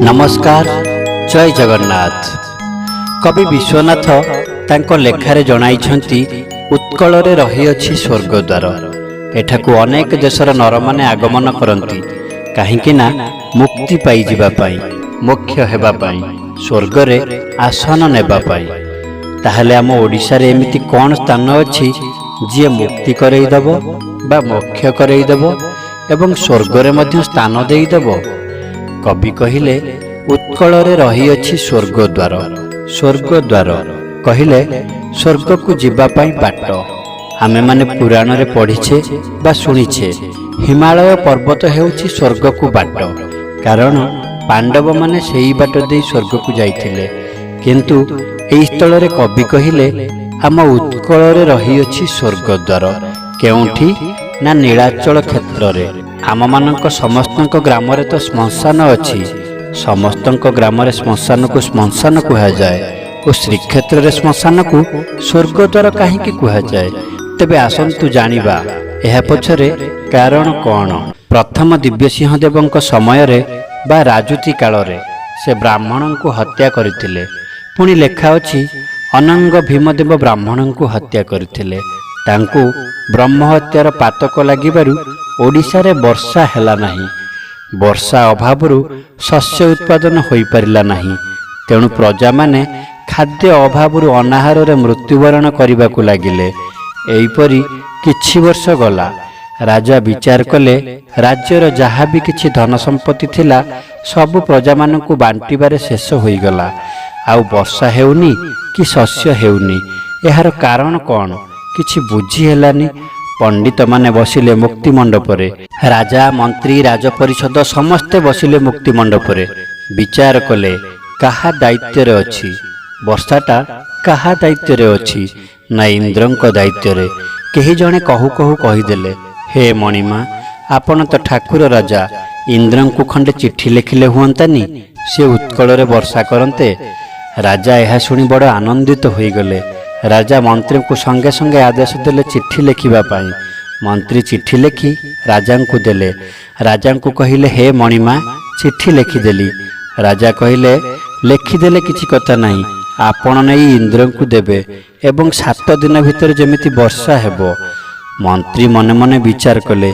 ନମସ୍କାର, ଜୟ ଜଗନ୍ନାଥ। କବି ବିଶ୍ୱନାଥ ତାଙ୍କ ଲେଖାରେ ଜଣାଇଛନ୍ତି, ଉତ୍କଳରେ ରହିଅଛି ସ୍ୱର୍ଗଦ୍ୱାର। ଏଠାକୁ ଅନେକ ଦେଶର ନରମାନେ ଆଗମନ କରନ୍ତି, କାହିଁକି ନା ମୁକ୍ତି ପାଇଯିବା ପାଇଁ, ମୋକ୍ଷ ହେବା ପାଇଁ, ସ୍ୱର୍ଗରେ ଆସନ ନେବା ପାଇଁ। ତାହେଲେ ଆମ ଓଡ଼ିଶାରେ ଏମିତି କ'ଣ ସ୍ଥାନ ଅଛି ଯିଏ ମୁକ୍ତି କରେଇଦେବ ବା ମୋକ୍ଷ କରେଇଦେବ ଏବଂ ସ୍ୱର୍ଗରେ ମଧ୍ୟ ସ୍ଥାନ ଦେଇଦେବ? କବି କହିଲେ, ଉତ୍କଳରେ ରହିଅଛି ସ୍ୱର୍ଗଦ୍ୱାର। ସ୍ୱର୍ଗଦ୍ୱାର କହିଲେ ସ୍ୱର୍ଗକୁ ଯିବା ପାଇଁ ବାଟ। ଆମେମାନେ ପୁରାଣରେ ପଢ଼ିଛେ ବା ଶୁଣିଛେ, ହିମାଳୟ ପର୍ବତ ହେଉଛି ସ୍ୱର୍ଗକୁ ବାଟ, କାରଣ ପାଣ୍ଡବମାନେ ସେଇ ବାଟ ଦେଇ ସ୍ୱର୍ଗକୁ ଯାଇଥିଲେ। କିନ୍ତୁ ଏହି ସ୍ଥଳରେ କବି କହିଲେ, ଆମ ଉତ୍କଳରେ ରହିଅଛି ସ୍ୱର୍ଗଦ୍ୱାର। କେଉଁଠି ନା ନୀଳାଚଳ କ୍ଷେତ୍ରରେ। ଆମମାନଙ୍କ ସମସ୍ତଙ୍କ ଗ୍ରାମରେ ତ ଶ୍ମଶାନ ଅଛି। ସମସ୍ତଙ୍କ ଗ୍ରାମରେ ଶ୍ମଶାନକୁ ଶ୍ମଶାନ କୁହାଯାଏ ଓ ଶ୍ରୀକ୍ଷେତ୍ରରେ ଶ୍ମଶାନକୁ ସ୍ୱର୍ଗଦ୍ୱାର କାହିଁକି କୁହାଯାଏ? ତେବେ ଆସନ୍ତୁ ଜାଣିବା ଏହା ପଛରେ କାରଣ କ'ଣ। ପ୍ରଥମ ଦିବ୍ୟସିଂହ ଦେବଙ୍କ ସମୟରେ ବା ରାଜୁତି କାଳରେ ସେ ବ୍ରାହ୍ମଣଙ୍କୁ ହତ୍ୟା କରିଥିଲେ। ପୁଣି ଲେଖା ଅଛି, ଅନଙ୍ଗ ଭୀମଦେବ ବ୍ରାହ୍ମଣଙ୍କୁ ହତ୍ୟା କରିଥିଲେ। ତାଙ୍କୁ ବ୍ରହ୍ମ ହତ୍ୟାର ପାତକ ଲାଗିବାରୁ ଓଡ଼ିଶାରେ ବର୍ଷା ହେଲା ନାହିଁ। ବର୍ଷା ଅଭାବରୁ ଶସ୍ୟ ଉତ୍ପାଦନ ହୋଇପାରିଲା ନାହିଁ। ତେଣୁ ପ୍ରଜାମାନେ ଖାଦ୍ୟ ଅଭାବରୁ ଅନାହାରରେ ମୃତ୍ୟୁବରଣ କରିବାକୁ ଲାଗିଲେ। ଏହିପରି କିଛି ବର୍ଷ ଗଲା। ରାଜା ବିଚାର କଲେ, ରାଜ୍ୟର ଯାହା ବି କିଛି ଧନ ସମ୍ପତ୍ତି ଥିଲା ସବୁ ପ୍ରଜାମାନଙ୍କୁ ବାଣ୍ଟିବାରେ ଶେଷ ହୋଇଗଲା। ଆଉ ବର୍ଷା ହେଉନି କି ଶସ୍ୟ ହେଉନି। ଏହାର କାରଣ କ'ଣ କିଛି ବୁଝି ହେଲାନି। ପଣ୍ଡିତମାନେ ବସିଲେ ମୁକ୍ତି ମଣ୍ଡପରେ। ରାଜା, ମନ୍ତ୍ରୀ, ରାଜପରିଷଦ ସମସ୍ତେ ବସିଲେ ମୁକ୍ତି ମଣ୍ଡପରେ। ବିଚାର କଲେ, କାହା ଦାୟିତ୍ୱରେ ଅଛି ବର୍ଷାଟା? କାହା ଦାୟିତ୍ୱରେ ଅଛି ନା ଇନ୍ଦ୍ରଙ୍କ ଦାୟିତ୍ୱରେ। କେହି ଜଣେ କହୁ କହୁ କହିଦେଲେ, ହେ ମଣିମା, ଆପଣ ତ ଠାକୁର ରାଜା, ଇନ୍ଦ୍ରଙ୍କୁ ଖଣ୍ଡେ ଚିଠି ଲେଖିଲେ ହୁଅନ୍ତାନି? ସେ ଉତ୍କଳରେ ବର୍ଷା କରନ୍ତେ। ରାଜା ଏହା ଶୁଣି ବଡ଼ ଆନନ୍ଦିତ ହୋଇଗଲେ। ରାଜା ମନ୍ତ୍ରୀଙ୍କୁ ସଙ୍ଗେ ସଙ୍ଗେ ଆଦେଶ ଦେଲେ ଚିଠି ଲେଖିବା ପାଇଁ। ମନ୍ତ୍ରୀ ଚିଠି ଲେଖି ରାଜାଙ୍କୁ ଦେଲେ। ରାଜାଙ୍କୁ କହିଲେ, ହେ ମଣିମା, ଚିଠି ଲେଖିଦେଲି। ରାଜା କହିଲେ, ଲେଖିଦେଲେ କିଛି କଥା ନାହିଁ, ଆପଣ ନେଇ ଇନ୍ଦ୍ରଙ୍କୁ ଦେବେ ଏବଂ 7 ଦିନ ଭିତରେ ଯେମିତି ବର୍ଷା ହେବ। ମନ୍ତ୍ରୀ ମନେ ମନେ ବିଚାର କଲେ,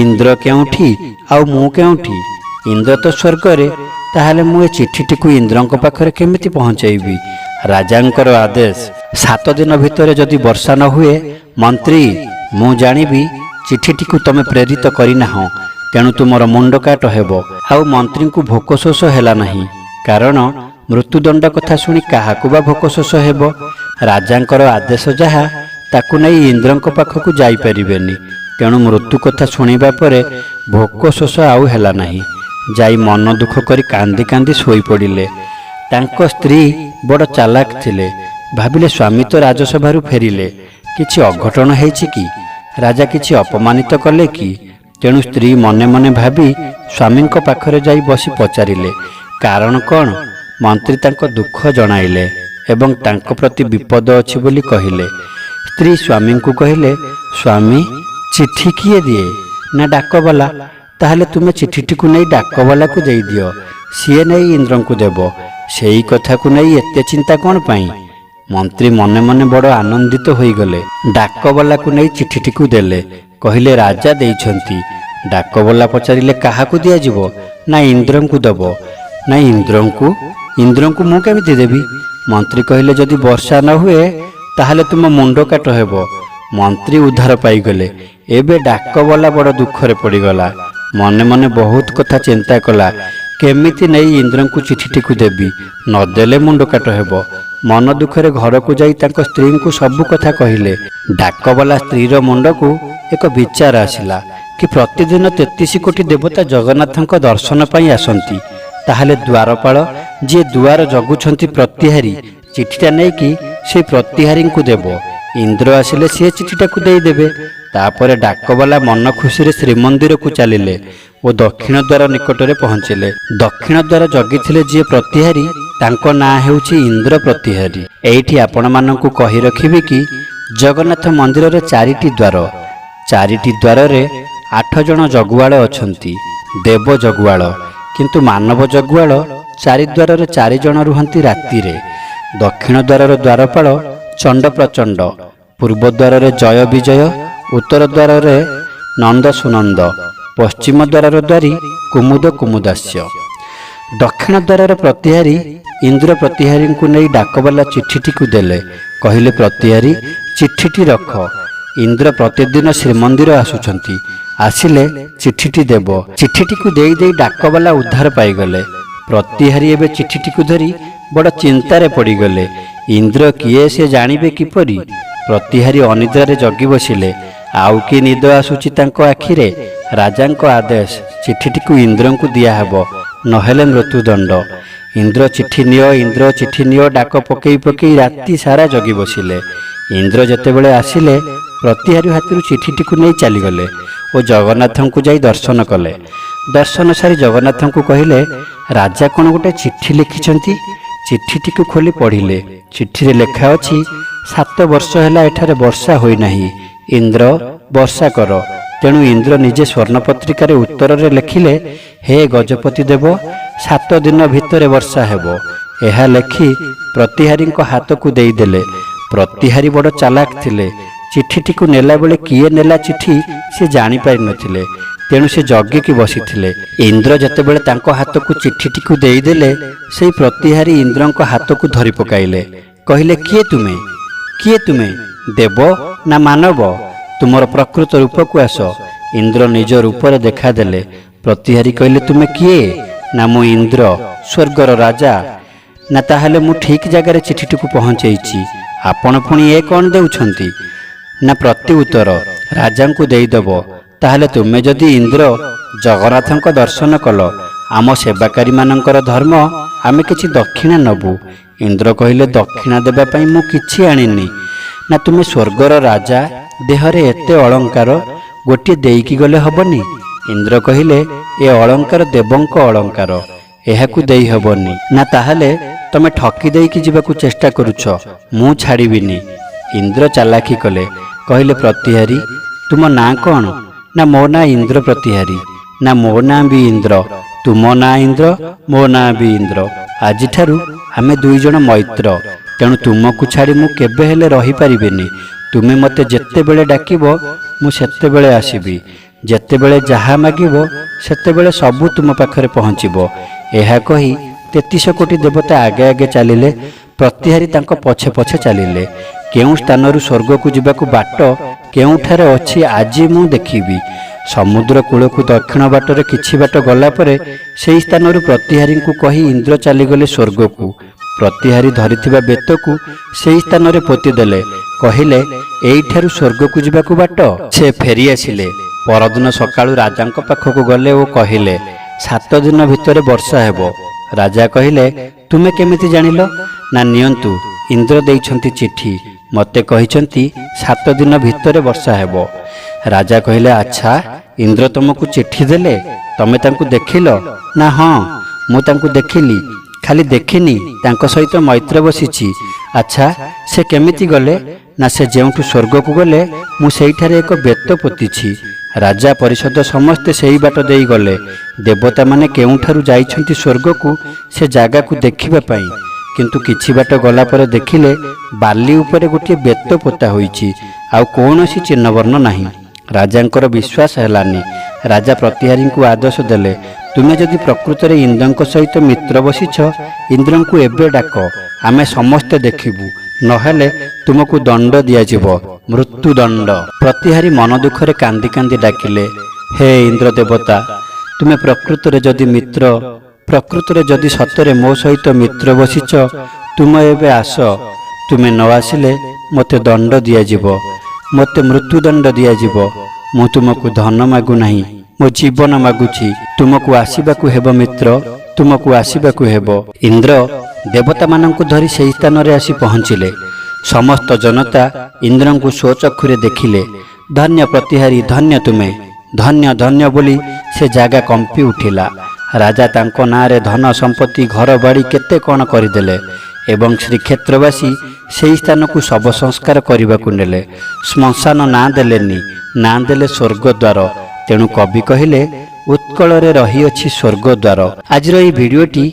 ଇନ୍ଦ୍ର କେଉଁଠି ଆଉ ମୁଁ କେଉଁଠି? ଇନ୍ଦ୍ର ତ ସ୍ୱର୍ଗରେ, ତାହେଲେ ମୁଁ ଏ ଚିଠିଟିକୁ ଇନ୍ଦ୍ରଙ୍କ ପାଖରେ କେମିତି ପହଞ୍ଚାଇବି? ରାଜାଙ୍କର ଆଦେଶ, 7 ଦିନ ଭିତରେ ଯଦି ବର୍ଷା ନ ହୁଏ, ମନ୍ତ୍ରୀ, ମୁଁ ଜାଣିବି ଚିଠିଟିକୁ ତମେ ପ୍ରେରିତ କରିନାହଁ, ତେଣୁ ତୁମର ମୁଣ୍ଡ କାଟ ହେବ। ଆଉ ମନ୍ତ୍ରୀଙ୍କୁ ଭୋକ ଶୋଷ ହେଲା ନାହିଁ, କାରଣ ମୃତ୍ୟୁଦଣ୍ଡ କଥା ଶୁଣି କାହାକୁ ବା ଭୋକ ଶୋଷ ହେବ? ରାଜାଙ୍କର ଆଦେଶ ଯାହା, ତାକୁ ନେଇ ଇନ୍ଦ୍ରଙ୍କ ପାଖକୁ ଯାଇପାରିବେନି। ତେଣୁ ମୃତ୍ୟୁ କଥା ଶୁଣିବା ପରେ ଭୋକ ଶୋଷ ଆଉ ହେଲା ନାହିଁ। ଯାଇ ମନ ଦୁଃଖ କରି କାନ୍ଦି କାନ୍ଦି ଶୋଇପଡ଼ିଲେ। ତାଙ୍କ ସ୍ତ୍ରୀ ବଡ଼ ଚାଲାକ ଥିଲେ। ଭାବିଲେ, ସ୍ୱାମୀ ତ ରାଜସଭାରୁ ଫେରିଲେ, କିଛି ଅଘଟଣ ହେଇଛି କି? ରାଜା କିଛି ଅପମାନିତ କଲେ କି? ତେଣୁ ସ୍ତ୍ରୀ ମନେ ମନେ ଭାବି ସ୍ୱାମୀଙ୍କ ପାଖରେ ଯାଇ ବସି ପଚାରିଲେ, କାରଣ କ'ଣ? ମନ୍ତ୍ରୀ ତାଙ୍କ ଦୁଃଖ ଜଣାଇଲେ ଏବଂ ତାଙ୍କ ପ୍ରତି ବିପଦ ଅଛି ବୋଲି କହିଲେ। ସ୍ତ୍ରୀ ସ୍ୱାମୀଙ୍କୁ କହିଲେ, ସ୍ୱାମୀ, ଚିଠି କିଏ ଦିଏ ନା ଡାକବାଲା। ତାହେଲେ ତୁମେ ଚିଠିଟିକୁ ନେଇ ଡାକବାଲାକୁ ଦେଇଦିଅ, ସିଏ ନେଇ ଇନ୍ଦ୍ରଙ୍କୁ ଦେବ। ସେଇ କଥାକୁ ନେଇ ଏତେ ଚିନ୍ତା କ'ଣ ପାଇଁ? ମନ୍ତ୍ରୀ ମନେ ମନେ ବଡ଼ ଆନନ୍ଦିତ ହୋଇଗଲେ। ଡାକବାଲାକୁ ନେଇ ଚିଠିଟିକୁ ଦେଲେ। କହିଲେ, ରାଜା ଦେଇଛନ୍ତି। ଡାକବାଲା ପଚାରିଲେ, କାହାକୁ ଦିଆଯିବ? ନା ଇନ୍ଦ୍ରଙ୍କୁ ଦେବ। ନା ଇନ୍ଦ୍ରଙ୍କୁ? ଇନ୍ଦ୍ରଙ୍କୁ ମୁଁ କେମିତି ଦେବି? ମନ୍ତ୍ରୀ କହିଲେ, ଯଦି ବର୍ଷା ନ ହୁଏ ତାହେଲେ ତୁମ ମୁଣ୍ଡ କାଟ ହେବ। ମନ୍ତ୍ରୀ ଉଦ୍ଧାର ପାଇଗଲେ। ଏବେ ଡାକବାଲା ବଡ଼ ଦୁଃଖରେ ପଡ଼ିଗଲା। ମନେ ମନେ ବହୁତ କଥା ଚିନ୍ତା କଲା, କେମିତି ନେଇ ଇନ୍ଦ୍ରଙ୍କୁ ଚିଠିଟିକୁ ଦେବି, ନଦେଲେ ମୁଣ୍ଡ କାଟ ହେବ। ମନ ଦୁଃଖରେ ଘରକୁ ଯାଇ ତାଙ୍କ ସ୍ତ୍ରୀଙ୍କୁ ସବୁ କଥା କହିଲେ। ଡାକବାଲା ସ୍ତ୍ରୀର ମୁଣ୍ଡକୁ ଏକ ବିଚାର ଆସିଲା କି ପ୍ରତିଦିନ 33 କୋଟି ଦେବତା ଜଗନ୍ନାଥଙ୍କ ଦର୍ଶନ ପାଇଁ ଆସନ୍ତି। ତାହେଲେ ଦ୍ୱାରପାଳ ଯିଏ ଦୁଆର ଜଗୁଛନ୍ତି ପ୍ରତିହାରୀ, ଚିଠିଟା ନେଇକି ସେଇ ପ୍ରତିହାରୀଙ୍କୁ ଦେବ। ଇନ୍ଦ୍ର ଆସିଲେ ସିଏ ଚିଠିଟାକୁ ଦେଇଦେବେ। ତାପରେ ଡାକବାଲା ମନ ଖୁସିରେ ଶ୍ରୀମନ୍ଦିରକୁ ଚାଲିଲେ ଓ ଦକ୍ଷିଣ ଦ୍ୱାର ନିକଟରେ ପହଞ୍ଚିଲେ। ଦକ୍ଷିଣ ଦ୍ୱାର ଜଗିଥିଲେ ଯିଏ ପ୍ରତିହାରୀ, ତାଙ୍କ ନାଁ ହେଉଛି ଇନ୍ଦ୍ର ପ୍ରତିହାରୀ। ଏଇଠି ଆପଣମାନଙ୍କୁ କହି ରଖିବି କି ଜଗନ୍ନାଥ ମନ୍ଦିରରେ ଚାରିଟି ଦ୍ୱାର, ଚାରିଟି ଦ୍ୱାରରେ 8 ଜଣ ଜଗୁଆଳ ଅଛନ୍ତି, ଦେବ ଜଗୁଆଳ। କିନ୍ତୁ ମାନବ ଜଗୁଆଳ ଚାରିଦ୍ୱାରରେ ଚାରିଜଣ ରୁହନ୍ତି ରାତିରେ। ଦକ୍ଷିଣ ଦ୍ୱାରର ଦ୍ୱାରପାଳ ଚଣ୍ଡ ପ୍ରଚଣ୍ଡ, ପୂର୍ବ ଦ୍ୱାରରେ ଜୟ ବିଜୟ, ଉତ୍ତର ଦ୍ୱାରରେ ନନ୍ଦ ସୁନନ୍ଦ, ପଶ୍ଚିମ ଦ୍ୱାରର ଦ୍ୱାରୀ କୁମୁଦ କୁମୁଦାସ୍ୟ। ଦକ୍ଷିଣ ଦ୍ୱାରର ପ୍ରତିହାରୀ ଇନ୍ଦ୍ର ପ୍ରତିହାରୀଙ୍କୁ ନେଇ ଡାକବାଲା ଚିଠିଟିକୁ ଦେଲେ। କହିଲେ, ପ୍ରତିହାରୀ, ଚିଠିଟି ରଖ। ଇନ୍ଦ୍ର ପ୍ରତିଦିନ ଶ୍ରୀମନ୍ଦିର ଆସୁଛନ୍ତି, ଆସିଲେ ଚିଠିଟି ଦେବ। ଚିଠିଟିକୁ ଦେଇ ଦେଇ ଡାକବାଲା ଉଦ୍ଧାର ପାଇଗଲେ। ପ୍ରତିହାରୀ ଏବେ ଚିଠିଟିକୁ ଧରି ବଡ଼ ଚିନ୍ତାରେ ପଡ଼ିଗଲେ। ଇନ୍ଦ୍ର କିଏ ସେ ଜାଣିବେ କିପରି? ପ୍ରତିହାରୀ ଅନିଦ୍ରାରେ ଜଗି ବସିଲେ। ଆଉ କି ନିଦ ଆସୁଛି ତାଙ୍କ ଆଖିରେ? ରାଜାଙ୍କ ଆଦେଶ, ଚିଠିଟିକୁ ଇନ୍ଦ୍ରଙ୍କୁ ଦିଆହେବ, ନହେଲେ ମୃତ୍ୟୁଦଣ୍ଡ। ଇନ୍ଦ୍ର ଚିଠି ନିଅ, ଇନ୍ଦ୍ର ଚିଠି ନିଅ ଡାକ ପକେଇ ପକେଇ ରାତି ସାରା ଜଗି ବସିଲେ। ଇନ୍ଦ୍ର ଯେତେବେଳେ ଆସିଲେ, ପ୍ରତିହାରୀ ହାତରୁ ଚିଠିଟିକୁ ନେଇ ଚାଲିଗଲେ ଓ ଜଗନ୍ନାଥଙ୍କୁ ଯାଇ ଦର୍ଶନ କଲେ। ଦର୍ଶନ ସାରି ଜଗନ୍ନାଥଙ୍କୁ କହିଲେ, ରାଜା କ'ଣ ଗୋଟେ ଚିଠି ଲେଖିଛନ୍ତି। ଚିଠିଟିକୁ ଖୋଲି ପଢ଼ିଲେ। ଚିଠିରେ ଲେଖା ଅଛି, 7 ବର୍ଷ ହେଲା ଏଠାରେ ବର୍ଷା ହୋଇନାହିଁ, ଇନ୍ଦ୍ର ବର୍ଷା କର। ତେଣୁ ଇନ୍ଦ୍ର ନିଜେ ସ୍ୱର୍ଣ୍ଣ ପତ୍ରିକାରେ ଉତ୍ତରରେ ଲେଖିଲେ, ହେ ଗଜପତି ଦେବ, 7 ଦିନ ଭିତରେ ବର୍ଷା ହେବ। ଏହା ଲେଖି ପ୍ରତିହାରୀଙ୍କ ହାତକୁ ଦେଇଦେଲେ। ପ୍ରତିହାରୀ ବଡ଼ ଚାଲାକ ଥିଲେ। ଚିଠିଟିକୁ ନେଲାବେଳେ କିଏ ନେଲା ଚିଠି ସେ ଜାଣିପାରିନଥିଲେ। ତେଣୁ ସେ ଜଗିକି ବସିଥିଲେ। ଇନ୍ଦ୍ର ଯେତେବେଳେ ତାଙ୍କ ହାତକୁ ଚିଠିଟିକୁ ଦେଇଦେଲେ, ସେଇ ପ୍ରତିହାରୀ ଇନ୍ଦ୍ରଙ୍କ ହାତକୁ ଧରି ପକାଇଲେ। କହିଲେ, କିଏ ତୁମେ? କିଏ ତୁମେ, ଦେବ ନା ମାନବ? ତୁମର ପ୍ରକୃତ ରୂପକୁ ଆସ। ଇନ୍ଦ୍ର ନିଜ ରୂପରେ ଦେଖାଦେଲେ। ପ୍ରତିହାରୀ କହିଲେ, ତୁମେ କିଏ? ନା, ମୁଁ ଇନ୍ଦ୍ର, ସ୍ୱର୍ଗର ରାଜା। ନା, ତାହେଲେ ମୁଁ ଠିକ୍ ଜାଗାରେ ଚିଠିଟିକୁ ପହଞ୍ଚେଇଛି। ଆପଣ ପୁଣି ଏ କ'ଣ ଦେଉଛନ୍ତି? ନା, ପ୍ରତି ଉତ୍ତର ରାଜାଙ୍କୁ ଦେଇଦେବ। ତାହେଲେ ତୁମେ ଯଦି ଇନ୍ଦ୍ର ଜଗନ୍ନାଥଙ୍କ ଦର୍ଶନ କଲ, ଆମ ସେବାକାରୀମାନଙ୍କର ଧର୍ମ, ଆମେ କିଛି ଦକ୍ଷିଣା ନେବୁ। ଇନ୍ଦ୍ର କହିଲେ, ଦକ୍ଷିଣା ଦେବା ପାଇଁ ମୁଁ କିଛି ଆଣିନି। ନା, ତୁମେ ସ୍ୱର୍ଗର ରାଜା, ଦେହରେ ଏତେ ଅଳଙ୍କାର, ଗୋଟିଏ ଦେଇକି ଗଲେ ହବନି? ଇନ୍ଦ୍ର କହିଲେ, ଏ ଅଳଙ୍କାର ଦେବଙ୍କ ଅଳଙ୍କାର, ଏହାକୁ ଦେଇ ହେବନି। ନା, ତାହେଲେ ତମେ ଠକି ଦେଇକି ଯିବାକୁ ଚେଷ୍ଟା କରୁଛ, ମୁଁ ଛାଡ଼ିବିନି। ଇନ୍ଦ୍ର ଚାଲାଖି କଲେ। କହିଲେ, ପ୍ରତିହାରୀ, ତୁମ ନାଁ କ'ଣ? ନା, ମୋ ନାଁ ଇନ୍ଦ୍ର ପ୍ରତିହାରୀ। ନା, ମୋ ନାଁ ବି ଇନ୍ଦ୍ର। ତୁମ ନାଁ ଇନ୍ଦ୍ର, ମୋ ନାଁ ବି ଇନ୍ଦ୍ର। ଆଜିଠାରୁ ଆମେ ଦୁଇ ଜଣ ମୈତ୍ର। ତେଣୁ ତୁମକୁ ଛାଡ଼ି ମୁଁ କେବେ ହେଲେ ରହିପାରିବିନି। ତୁମେ ମୋତେ ଯେତେବେଳେ ଡାକିବ, ମୁଁ ସେତେବେଳେ ଆସିବି। ଯେତେବେଳେ ଯାହା ମାଗିବ, ସେତେବେଳେ ସବୁ ତୁମ ପାଖରେ ପହଞ୍ଚିବ। ଏହା କହି 33 କୋଟି ଦେବତା ଆଗେ ଆଗେ ଚାଲିଲେ। ପ୍ରତିହାରୀ ତାଙ୍କ ପଛେ ପଛେ ଚାଲିଲେ। କେଉଁ ସ୍ଥାନରୁ ସ୍ୱର୍ଗକୁ ଯିବାକୁ ବାଟ କେଉଁଠାରେ ଅଛି, ଆଜି ମୁଁ ଦେଖିବି। ସମୁଦ୍ର କୂଳକୁ ଦକ୍ଷିଣ ବାଟରେ କିଛି ବାଟ ଗଲା ପରେ ସେହି ସ୍ଥାନରୁ ପ୍ରତିହାରୀଙ୍କୁ କହି ଇନ୍ଦ୍ର ଚାଲିଗଲେ ସ୍ୱର୍ଗକୁ। ପ୍ରତିହାରୀ ଧରିଥିବା ବେତକୁ ସେହି ସ୍ଥାନରେ ପୋତିଦେଲେ। କହିଲେ, ଏଇଠାରୁ ସ୍ୱର୍ଗକୁ ଯିବାକୁ ବାଟ। ସେ ଫେରି ଆସିଲେ। ପରଦିନ ସକାଳୁ ରାଜାଙ୍କ ପାଖକୁ ଗଲେ ଓ କହିଲେ, 7 ଦିନ ଭିତରେ ବର୍ଷା ହେବ। ରାଜା କହିଲେ, ତୁମେ କେମିତି ଜାଣିଲ? ନା, ନିଅନ୍ତୁ, ଇନ୍ଦ୍ର ଦେଇଛନ୍ତି ଚିଠି, ମୋତେ କହିଛନ୍ତି 7 ଦିନ ଭିତରେ ବର୍ଷା ହେବ। ରାଜା କହିଲେ, ଆଚ୍ଛା, ଇନ୍ଦ୍ର ତୁମକୁ ଚିଠି ଦେଲେ, ତମେ ତାଙ୍କୁ ଦେଖିଲ? ନା, ହଁ, ମୁଁ ତାଙ୍କୁ ଦେଖିଲି। ଖାଲି ଦେଖିନି, ତାଙ୍କ ସହିତ ମୈତ୍ର ବସିଛି। ଆଚ୍ଛା, ସେ କେମିତି ଗଲେ? ନା, ସେ ଯେଉଁଠୁ ସ୍ୱର୍ଗକୁ ଗଲେ, ମୁଁ ସେଇଠାରେ ଏକ ବେତ ପୋତିଛି। ରାଜା ପରିଷଦ ସମସ୍ତେ ସେଇ ବାଟ ଦେଇ ଗଲେ, ଦେବତାମାନେ କେଉଁଠାରୁ ଯାଇଛନ୍ତି ସ୍ୱର୍ଗକୁ ସେ ଜାଗାକୁ ଦେଖିବା ପାଇଁ। କିନ୍ତୁ କିଛି ବାଟ ଗଲା ପରେ ଦେଖିଲେ ବାଲି ଉପରେ ଗୋଟିଏ ବେତ ପୋତା ହୋଇଛି, ଆଉ କୌଣସି ଚିହ୍ନବର୍ଣ୍ଣ ନାହିଁ। ରାଜାଙ୍କର ବିଶ୍ୱାସ ହେଲାନି। ରାଜା ପ୍ରତିହାରୀଙ୍କୁ ଆଦେଶ ଦେଲେ, ତୁମେ ଯଦି ପ୍ରକୃତରେ ଇନ୍ଦ୍ରଙ୍କ ସହିତ ମିତ୍ର ବସିଛ, ଇନ୍ଦ୍ରଙ୍କୁ ଏବେ ଡାକ, ଆମେ ସମସ୍ତେ ଦେଖିବୁ। ନହେଲେ ତୁମକୁ ଦଣ୍ଡ ଦିଆଯିବ, ମୃତ୍ୟୁଦଣ୍ଡ। ପ୍ରତିହାରୀ ମନ ଦୁଃଖରେ କାନ୍ଦି କାନ୍ଦି ଡାକିଲେ, ହେ ଇନ୍ଦ୍ର ଦେବତା, ତୁମେ ପ୍ରକୃତରେ ଯଦି ମିତ୍ର, ପ୍ରକୃତରେ ଯଦି ସତରେ ମୋ ସହିତ ମିତ୍ର ବସିଛ, ତୁମେ ଏବେ ଆସ। ତୁମେ ନ ଆସିଲେ ମୋତେ ଦଣ୍ଡ ଦିଆଯିବ, ମୋତେ ମୃତ୍ୟୁଦଣ୍ଡ ଦିଆଯିବ। ମୁଁ ତୁମକୁ ଧନ ମାଗୁନାହିଁ, ମୋ ଜୀବନ ମାଗୁଛି। ତୁମକୁ ଆସିବାକୁ ହେବ ମିତ୍ର, ତୁମକୁ ଆସିବାକୁ ହେବ। ଇନ୍ଦ୍ର ଦେବତାମାନଙ୍କୁ ଧରି ସେହି ସ୍ଥାନରେ ଆସି ପହଞ୍ଚିଲେ। ସମସ୍ତ ଜନତା ଇନ୍ଦ୍ରଙ୍କୁ ସ୍ୱଚକ୍ଷୁରେ ଦେଖିଲେ। ଧନ୍ୟ ପ୍ରତିହାରୀ, ଧନ୍ୟ ତୁମେ, ଧନ୍ୟ ଧନ୍ୟ ବୋଲି ସେ ଜାଗା କମ୍ପି ଉଠିଲା। ରାଜା ତାଙ୍କ ନାଁରେ ଧନ ସମ୍ପତ୍ତି, ଘର ବାଡ଼ି କେତେ କ'ଣ କରିଦେଲେ ଏବଂ ଶ୍ରୀକ୍ଷେତ୍ରବାସୀ ସେହି ସ୍ଥାନକୁ ଶବ ସଂସ୍କାର କରିବାକୁ ନେଲେ। ଶ୍ମଶାନ ନାଁ ଦେଲେନି, ନାଁ ଦେଲେ ସ୍ୱର୍ଗଦ୍ୱାର। ତେଣୁ କବି କହିଲେ, ଉତ୍କଳରେ ରହିଅଛି ସ୍ୱର୍ଗଦ୍ୱାର। ଆଜିର ଏହି ଭିଡ଼ିଓଟି